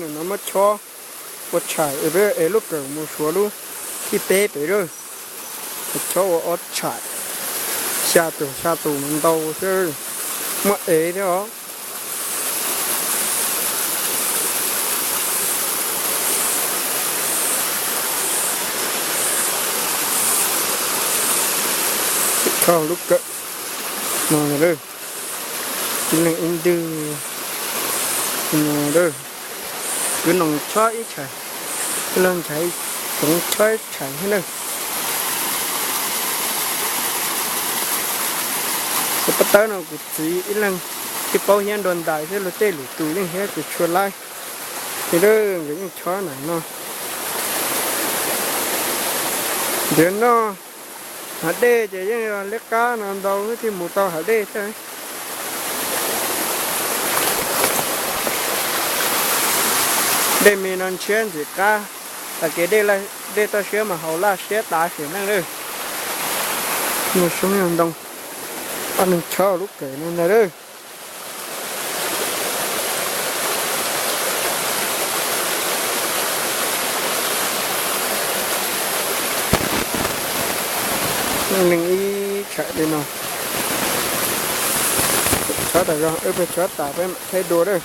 No muab chob ua tshais es peb ev lub kawm mus suav lub thib peb pem lawm. Chob ua ob tshais, xya tus xya tus mas ntau thiab, muaj ev thiab os. Chob lub kawm no, ib leeg ib ntwg no. Kwv Noos chob ib tshais, ib leeg nchaiv tsoov chob ib tshais thiab na. Cov pob tawb no kuv txiv ib leeg thiaj paub hiab nrua ntais thiab, luag tej lwm tus yeej hiab tsis tshua laib. Ces nkawd yeej chob ntawm no. Ntawm no hav dej ces yeej yog liab qab no ntau thiaj mus tau hav dej thiab. Dej me no ntshiab ntxim qab, tag kev dej toj siab mas haus laj siab tas sim neej lawm. Muaj soob yog ntoo, ob leeg chob lub kawm no ntag lawm. Neeg ib tshais li no. Chob tas zog, wb pheej chob tas peb mam thaij dua lawm.